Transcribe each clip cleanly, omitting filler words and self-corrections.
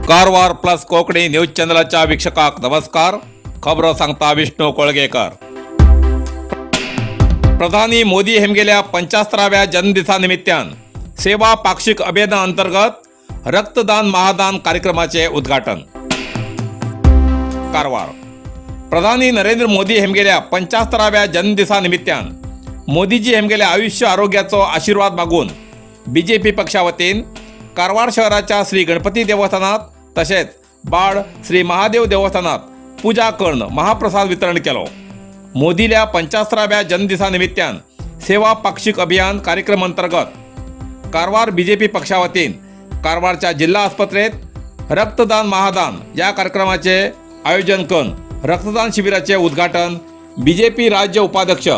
Karwar plus Konkani news चॅनलाच्या वीक्षकाक नमस्कार। खबरो सांगता विष्णू कोळगेकर। प्रधानी मोदी हेमगेल्या 75व्या जन्मदिसा निमित्तान सेवा पाक्षिक अभियाना अंतर्गत रक्तदान महादान कार्यक्रमाचे उद्घाटन। कारवार प्रधानी नरेंद्र मोदी हेमगेल्या 75व्या जन्मदिसा निमित्तान मोदीजी हेमगेल्या आयुष्य आरोग्याचो आशीर्वाद मागून बीजेपी पक्षा वतीन कारवार शहराच्या श्री गणपती देवस्थानात तसेच बाड श्री महादेव देवस्थानात पूजा करून महाप्रसाद वितरण केलो। मोदील्या 75व्या जन्मदिसा निमित्तान सेवा पाक्षिक अभियान कार्यक्रम अंतर्गत कारवार बीजेपी पक्षा वतीन कारवारच्या जिल्हा आस्पत्रेत रक्तदान महादान या कार्यक्रमाचे आयोजन करून रक्तदान शिबिराचे उद्घाटन बीजेपी राज्य उपाध्यक्ष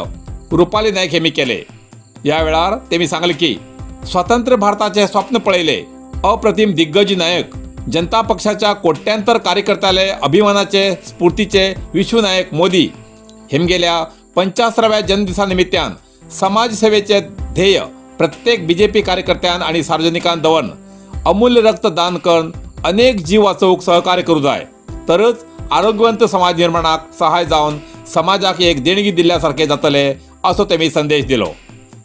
रुपाली नाईक यांनी केले। या वेळार तेमी सांगले की स्वतंत्र भारताचे स्वप्न पळयले अप्रतिम दिग्गज नायक जनता पक्षाच्या कोट्यांतर कार्यकर्त्याले अभिमानाचे स्फूर्तीचे विश्वनायक मोदी हेमगेल्या 75व्या जन्मदिसा निमित्तान समाजसेवेचे ध्येय प्रत्येक बीजेपी कार्यकर्त्यान आणि सार्वजनिकांन दवरून अमूल्य रक्तदान करून अनेक जीव वाचोवंक सहकार्य करूं जाय, तरच आरोग्यवंत समाज निर्माणाक सहाय जावन समाजाक एक देणगी दिल्ल्या सारखे जातले असो तेमी संदेश दिलो।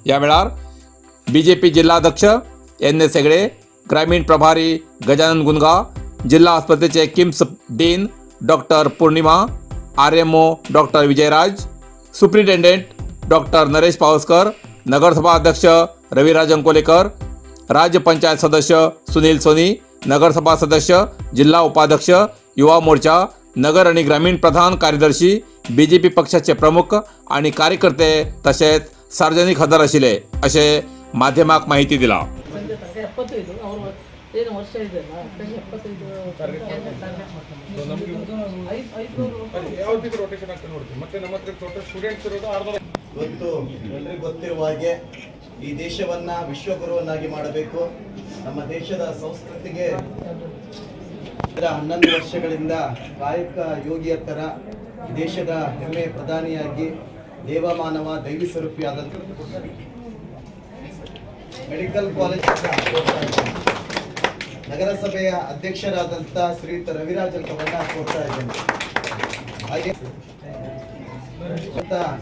या वेळार बीजेपी जिल्हाध्यक्ष एन एस हेगडे, ग्रामीण प्रभारी गजानन गुनगा, जिल्हा आस्पत्रेचे KIMS dean doctor Purnima, RMO doctor Vijayraj, superintendent doctor Naresh Pawaskar, नगरसभा अध्यक्ष रविराज अंकोलेकर, राज्य पंचायत सदस्य सुनील सोनी, नगरसभा सदस्य, जिल्हा उपाध्यक्ष, युवा मोर्चा, नगर आणि ग्रामीण प्रधान कार्यदर्शी, बीजेपी पक्षाचे प्रमुख आणि कार्यकर्ते तसेच सार्वजनिक हजर आशिल्ले अशें माध्यमाक माहिती दिला। ಇವತ್ತು ಎಲ್ಲರಿಗೂ ಗೊತ್ತಿರುವ ಹಾಗೆ ಈ ದೇಶವನ್ನ ವಿಶ್ವಗುರುವನ್ನಾಗಿ ಮಾಡಬೇಕು, ನಮ್ಮ ದೇಶದ ಸಂಸ್ಕೃತಿಗೆ 11 ವರ್ಷಗಳಿಂದ ಕಾಯಕ ಯೋಗಿಯ ತರ ದೇಶದ ಹೆಮ್ಮೆಯ ಪ್ರಧಾನಿಯಾಗಿ ದೇವಮಾನವ ದೈವಿ ಸ್ವರೂಪಿಯಾದಂಥ ಮೆಡಿಕಲ್ ಕಾಲೇಜ್ ನಗರಸಭೆಯ ಅಧ್ಯಕ್ಷರಾದಂಥ ಶ್ರೀಯುತ ರವಿರಾಜ್ ಅಂತವನ್ನ ಕೊಡ್ತಾ ಇದ್ದೇನೆ. ಹಾಗೆ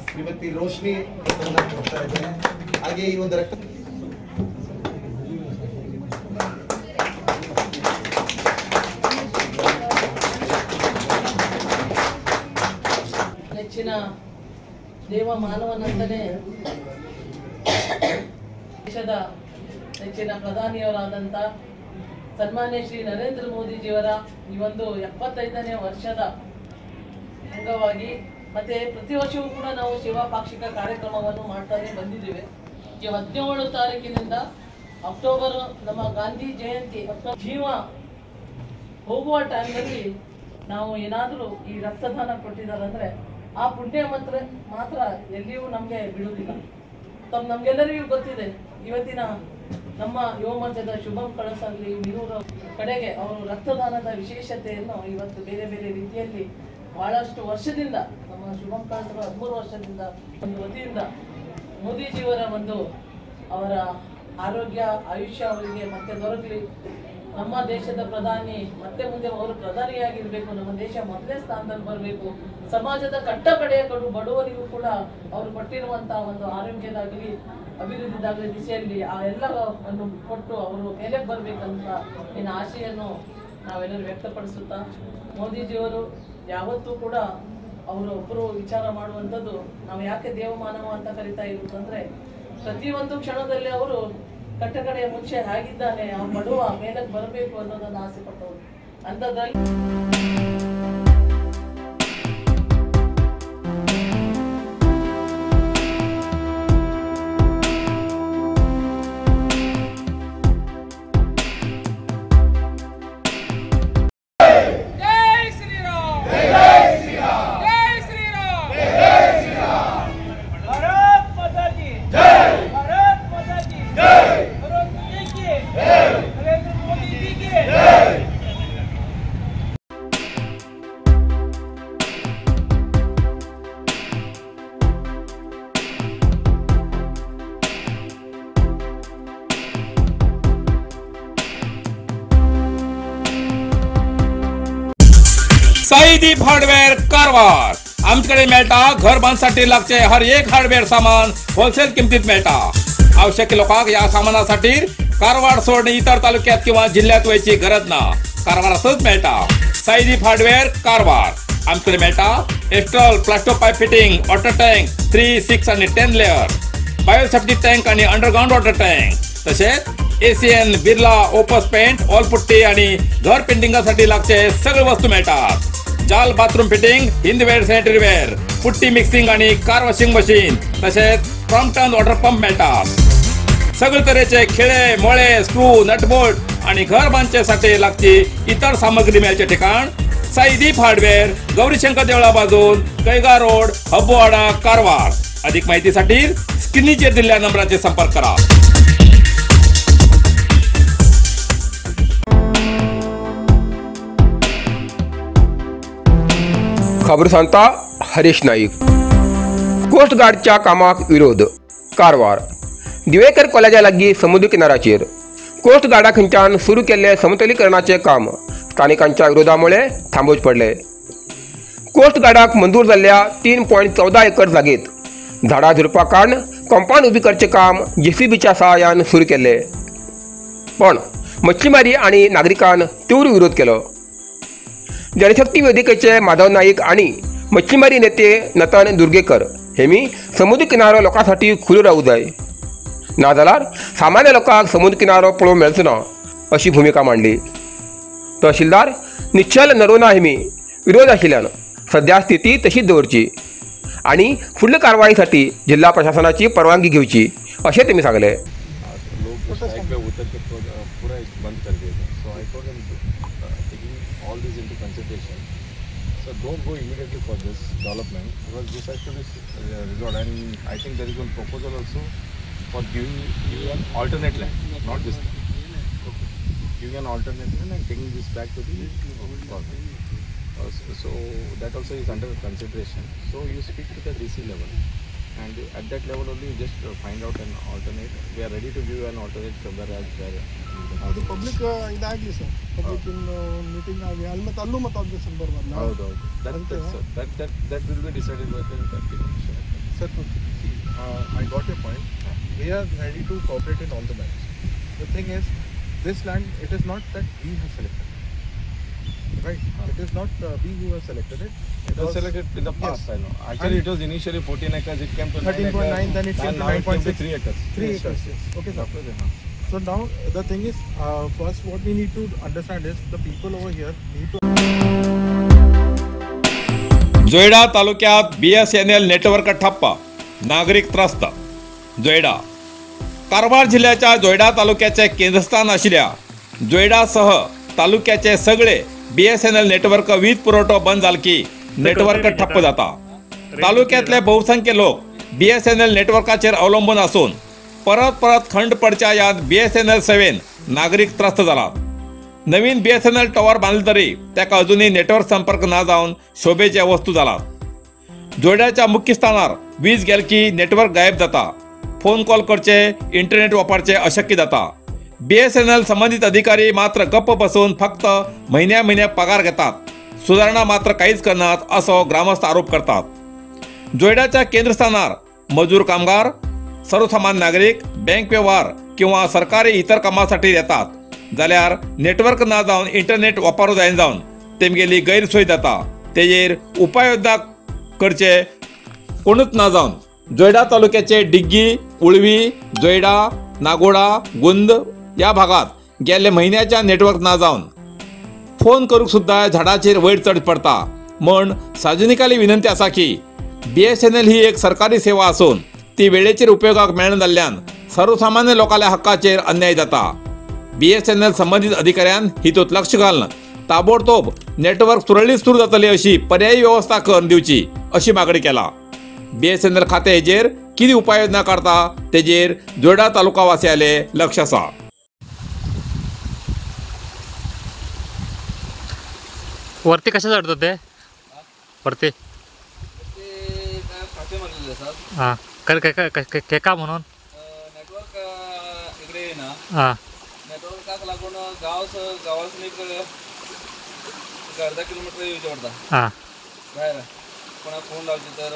ಶ್ರೀಮತಿ ರೋಶ್ನಿ ಕೊಡ್ತಾ ಇದ್ದೇನೆ. ಹಾಗೆ ಈ ಒಂದು ರಕ್ತ ನೆಚ್ಚಿನ ದೇವ ಮಾನವನಂತನೇ ದೇಶದ ನೆಚ್ಚಿನ ಪ್ರಧಾನಿಯವರಾದಂಥ ಸನ್ಮಾನ್ಯ ಶ್ರೀ ನರೇಂದ್ರ ಮೋದಿಜಿಯವರ ಈ ಒಂದು 75ನೇ ವರ್ಷದ ಅಂಗವಾಗಿ ಮತ್ತೆ ಪ್ರತಿ ವರ್ಷವೂ ಕೂಡ ನಾವು ಸೇವಾ ಪಾಕ್ಷಿಕ ಕಾರ್ಯಕ್ರಮವನ್ನು ಮಾಡ್ತಾನೆ ಬಂದಿದ್ದೇವೆ. ಈ 17 ತಾರೀಕಿನಿಂದ ಅಕ್ಟೋಬರ್ ನಮ್ಮ ಗಾಂಧಿ ಜಯಂತಿ ಜೀವ ಹೋಗುವ ಟೈಮ್ನಲ್ಲಿ ನಾವು ಏನಾದರೂ ಈ ರಕ್ತದಾನ ಕೊಟ್ಟಿದ್ದಾರಂದ್ರೆ ಆ ಪುಣ್ಯ ಮಾತ್ರ ಎಲ್ಲಿಯೂ ನಮಗೆ ಬಿಡುವುದಿಲ್ಲ. ನಮ್ಗೆಲ್ಲರಿಗೂ ಗೊತ್ತಿದೆ, ಇವತ್ತಿನ ನಮ್ಮ ಯುವ ಮೋರ್ಚಾದ ಶುಭಂ ಕಳಸಾಗ್ಲಿ ಮಿರೂರ ಕಡೆಗೆ ಅವರು ರಕ್ತದಾನದ ವಿಶೇಷತೆಯನ್ನು ಇವತ್ತು ಬೇರೆ ಬೇರೆ ರೀತಿಯಲ್ಲಿ ಬಹಳಷ್ಟು ವರ್ಷದಿಂದ ನಮ್ಮ ಶುಭಂ ಕಳಸರು 13 ವರ್ಷದಿಂದ ಒಂದು ವತಿಯಿಂದ ಮೋದಿಜಿಯವರ ಒಂದು ಅವರ ಆರೋಗ್ಯ ಆಯುಷ್ಯ ಅವರಿಗೆ ಮತ್ತೆ ದೊರಕಲಿ, ನಮ್ಮ ದೇಶದ ಪ್ರಧಾನಿ ಮತ್ತೆ ಮುಂದೆ ಅವರು ಪ್ರಧಾನಿಯಾಗಿರ್ಬೇಕು, ನಮ್ಮ ದೇಶ ಮೊದಲೇ ಸ್ಥಾನದಲ್ಲಿ ಬರಬೇಕು, ಸಮಾಜದ ಕಟ್ಟಕಡೆಯ ಕಡು ಬಡವರಿಗೂ ಕೂಡ ಅವರು ಕೊಟ್ಟಿರುವಂತಹ ಒಂದು ಆರೋಗ್ಯದಾಗಲಿ ಅಭಿವೃದ್ಧಿದಾಗಲಿ ದಿಶೆಯಲ್ಲಿ ಆ ಎಲ್ಲವನ್ನು ಕೊಟ್ಟು ಅವರು ಮೇಲೆ ಬರಬೇಕಂತ ಏನು ಆಶೆಯನ್ನು ನಾವೆಲ್ಲರೂ ವ್ಯಕ್ತಪಡಿಸುತ್ತಾ, ಮೋದಿಜಿಯವರು ಯಾವತ್ತೂ ಕೂಡ ಅವರು ಒಬ್ಬರು ವಿಚಾರ ಮಾಡುವಂಥದ್ದು ನಾವು ಯಾಕೆ ದೇವಮಾನವ ಅಂತ ಕರಿತಾ ಇರುತ್ತಂದ್ರೆ ಪ್ರತಿಯೊಂದು ಕ್ಷಣದಲ್ಲಿ ಅವರು ಕಟ್ಟಕಡೆಯ ಮುಂಚೆ ಹೇಗಿದ್ದಾನೆ ಆ ಬಡವ ಮೇಲಕ್ಕೆ ಬರಬೇಕು ಅನ್ನೋದನ್ನು ಆಸೆ ಪಟ್ಟವರು. ಅಂಥದ್ರಲ್ಲಿ नरेंद्र मोदी जी की। साईदीप हार्डवेअर कारवार. आमच्याकडे मेळटा घर बांधसाठी लागचे हर एक हार्डवेअर सामान होलसेल किमतीत मेळटा. आवश्यक लोकांक या सामानासाठी कारवार सोडून इतर तालुक्यात किंवा जिल्ह्यात वयची गरज ना, कारवारातच मेळटा. साईदीप हार्डवेअर कारवार. आमच्याकडे मेळटा Astral plasto pipe fitting, water tank 3, 6 आणि 10 लेअर, बायोसेफ्टी टँक आणि अंडरग्राऊंड वॉटर टँक, तसेच ACN, Birla Opus paint, wall putty आणि घर पेंटिंगासाठी लागचे सगळे वस्तू मिळतात. जाल bathroom fitting, Hindware sanitary ware, putty mixing आणि कार वॉशिंग मशीन, तसेच क्रॉम्प्टन वॉटर पंप मिळतात. सगळे तऱ्हेचे खिळे, मोळे, स्क्रू, नटबोल्ट आणि घर बांधण्यासाठी लागची इतर सामग्री मिळायचे ठिकाण साईदीप हार्डवेअर, गौरीशंकर देवळा बाजून, कैगा रोड, हब्बोवाडा, कारवार. अधिक माहितीसाठी स्क्रीनचेर दिलेल्या नंबराचे संपर्क करा. खबर सांगता हरीश नाईक. कोस्ट गार्डच्या कामाक विरोध. कारवार दिवेकर कॉलेजा लागीं समुद्र किनाराचेर कोस्ट गार्डा खंयच्यान सुरू केल्ले समतलीकरणाचें काम स्थानिकांच्या विरोधामुळे थांबोवचें पडलें. कोस्ट गार्डाक मंजूर जाल्ल्या 3.14 एकर जागेत झाडां झुडपां काडून कंपाउंड उबी करचें काम जेसीबीच्या सहाय्यान सुरू केल्लें, पण मच्छीमारी आनी नागरिकान तीव्र विरोध केलो. जनशक्ती वेदिकेचे माधव नाईक आणि मच्छीमारी नेते नतन दुर्गेकर हेमी समुद्र किनारो लोकांसाठी खुलो रावू जाय, नाजाल्यार सामान्य लोकांक समुद्र किनारो पळोवंक मेळचो ना अशी भुमिका मांडली. तहसीलदार निश्चल नरोना हेमी विरोध आशिल्ल्यान सध्या स्थिती तशीच दवरची आणि फुडल्या कारवाईसाठी जिल्हा प्रशासनाची परवानगी घेवची अशें तेमी सांगलें. All this into consideration, so don't go immediately for this development because this has to be resolved. And I think there is one proposal also for giving you an alternate land, not this land. Okay. Giving an alternate land and taking this back to the government. So that also is under consideration. So you speak to the DC level, and at that level only you just find out an alternate. We are ready to give you an alternate somewhere else where. ಅದು public ಇದಾಗಲಿ sir, public meeting ಆಗಿ ಅಲ್ಲಿ ಮತ್ತೆ ಅಲ್ಲೂ ಮತ್ತೆ objection ಬರಬಾರ್ದು. ಹೌದು ಹೌದು, that will be decided by the sir. I got your point. We are ready to cooperate in all the matters. The thing is, this land, it is not that we have selected, right? It is not we who have selected it. It was selected in the past, yes. I know. Actually, and it was initially 14 acres, it came to 13.9, then it came to 9.6. 3 acres. 3 acres, yes. Okay, sir. So now the thing is, first what we need to understand is the people over here need to. Joida तालुक्यात BSNL network ठप्प, नागरिक त्रस्त. जोयडा कारवार जिल्ह्याच्या जोयडा तालुक्याचे केंद्रस्थान आशिल्ल्या जोयडासह तालुक्याचे सगळे BSNL network वीज पुरवठो बंद जाल की नेटवर्क ठप्प जाता. तालुक्यातले बहुसंख्य लोक BSNL नेटवर्काचेर अवलंबून आसून परत परत खंड पडच्या यात BSNL सेवेन नागरीक त्रस्त जालात. नवीन BSNL tower बांदले तरी ताका अजूनही नेटवर्क संपर्क ना जावन शोभेचे वस्तू जालात. जोयड्याच्या मुख्य स्थानार वीज गेल की नेटवर्क गायब जाता. फोन कॉल करचे, इंटरनेट वापरचे अशक्य जाता. BSNL संबंधित अधिकारी मात्र गप्प बसून फक्त म्हयन्या म्हयन्याक पगार घेतात, सुधारणा मात्र काहीच करनात असो ग्रामस्थ आरोप करतात. जोयड्याच्या केंद्रस्थानार मजूर कामगार, सर्वसामान्य नागरिक बँक व्यवहार किंवा सरकारी इतर कामासाठी येतात जाल्यार नेटवर्क ना जावन इंटरनेट वापरू जायना जावन तेमगेली गैरसोय जाता. तेजेर उपाययोजना करचे कोणूच ना जावन जोयडा तालुक्याचे डिग्गी, उळवी, जोयडा, नागोडा, गुंद ह्या भागात गेल्ले म्हयन्याच्या नेटवर्क ना जावन फोन करूंक सुद्दां झाडाचेर वयर चड पडटा. म्हण सार्वजनिकाली विनंती आसा की BSNL ही एक सरकारी सेवा आसून ती वेळेचेर उपयोगाक मेळना जाल्ल्यान सर्वसामान्य लोकांल्या हक्काचेर अन्याय जाता. BSNL संबंधित अधिकाऱ्यान हितूंत लक्ष घालून ताबडतोब नेटवर्क सुरळीत सुरू जातली अशी पर्यायी व्यवस्था करून दिवची अशी मागणी केला. BSNL खातें हेजेर कितें उपाययोजना काडटा तेजेर जोयडा तालुका वासियांले लक्ष आसा. वरती कशा चढतात ते? वरती हां केका म्हणून नेटवर्क इकडे येईना. हां नेटवर्काक लागून गांव गांवांतली एक अर्धा किलोमीटर येवचें पडटा हां भायर. कोणाक फोन लावचे तर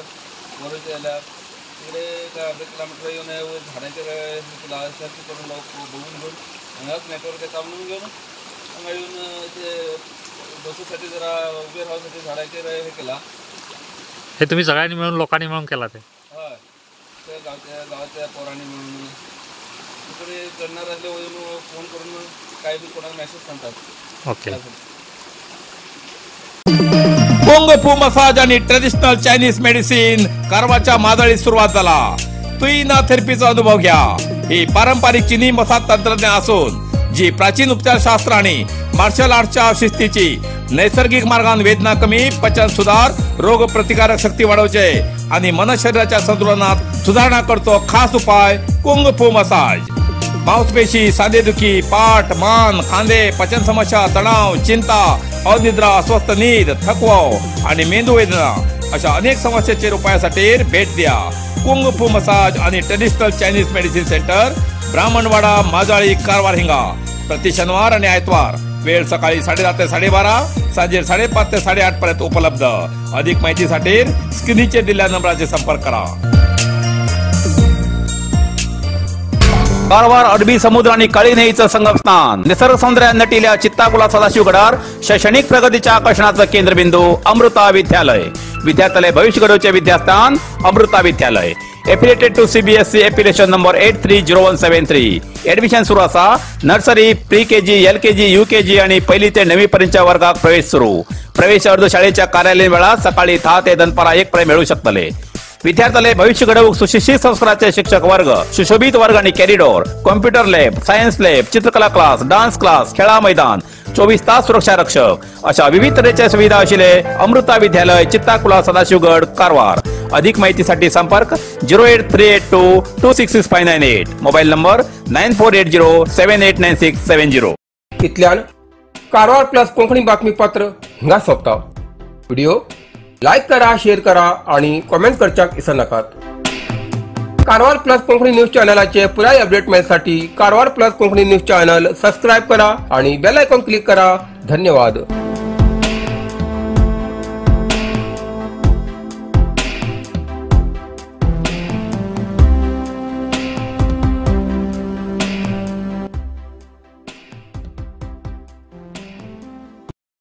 बरोवचें जाल्यार तिकडे एक अर्धा किलोमीटर येवन वयर झाडांचेर हे सर्च करून लोक बघून घेवन हांगाच नेटवर्क येता म्हणून घेवन हांगा येवन ते बसूसाठी जरा उबे रावसाठी झाडाचेर हे केला. हे तुम्ही सगळ्यांनी मिळून लोकांनी मिळून केला ते? हय, ते गावच्या गावाच्या पोरांनी मिळून. तिकडे करणार असले वरून फोन करून काय बी कोणाक मेसेज सांगतात. ओके. कुंग फू मसाज आणि ट्रेडिशनल चायनीज मेडिसिन कारवारच्या मादळीत सुरुवात झाला. तुईना थेरपीचा अनुभव घ्या. ही पारंपरिक चिनी मसाज तंत्रज्ञान असून जी प्राचीन उपचारशास्त्र आणि मार्शल आर्टच्या शिस्तीची नैसर्गिक मार्गान वेदना कमी, पचन सुधार, रोग प्रतिकारक शक्ती वाढवचे आणि मन शरीराच्या संतुलनात सुधारणा करतो खास उपाय कुंग फू मसाज. मांसपेशी, सांधेदुखी, पाठ, मान, खांदे, पचन समस्या, तणाव, चिंता, अनिद्रा, अस्वस्थ नीद, थकवा आणि मेंदू वेदना अशा अनेक समस्येचेर उपायासाठी भेट द्या कुंग फू मसाज आणि traditional Chinese medicine centre, Brahmanwada, Majali, Karwar हिंगा. प्रति शनिवार आणि आयतवार वेळ सकाळी 7:30 ते 12:30, सांजे 5:30 ते 8:30 पर्यंत उपलब्ध. अधिक माहितीसाठी स्क्रीनचेर दिलेल्या नंबराचे संपर्क करा. कारवार अरबी समुद्र आणि काळी न्हंयेचं संगमस्थान, निसर्ग सौंदर्यान नटिल्या चित्ताकुला सदाशिवगडार शैक्षणिक प्रगतीच्या आकर्षणाचं केंद्रबिंदू अमृता विद्यालय. विद्यार्थ्यालय भविष्य घडवचे विद्यास्थान Amrita Vidyalaya. Affiliated to CBSE affiliation number 830173. Admission सुरू असा. Nursery, pre KG, L KG, U KG आणि पहिली ते 9वी पर्यंतच्या वर्गात प्रवेश सुरू. प्रवेश अर्ज शाळेच्या कार्यालयीन वेळात सकाळी 10 ते दनपारा 1 पर्यंत मिळू शकतले. विद्यार्थ्याले भविष्य घडवूक सुशिक्षित संस्काराचे शिक्षक वर्ग, सुशोभित वर्ग आणि corridor, computer lab, science lab, चित्रकला क्लास, डान्स क्लास, खेळा मैदान, 24 तास सुरक्षा रक्षक अशा विविध तऱ्हेच्या सुविधा आशिल्ले अमृता विद्यालय, चित्ताकुला, सदाशिवगड, कारवार. अधिक माहितीसाठी संपर्क 08382 266598, मोबाईल नंबर 9480 789670. इतल्यान कारवार प्लस कोंकणी बातमीपत्र हिंगा सोंपता. व्हिडिओ लायक करा, शेअर करा आणि कॉमेंट करच्याक विसरनाकात. कारवार प्लस कोंकणी न्यूज चॅनलाचे पुराय update मेळसाठी Karwar plus Konkani news channel subscribe करा आणि बेल आयकॉन क्लिक करा. धन्यवाद.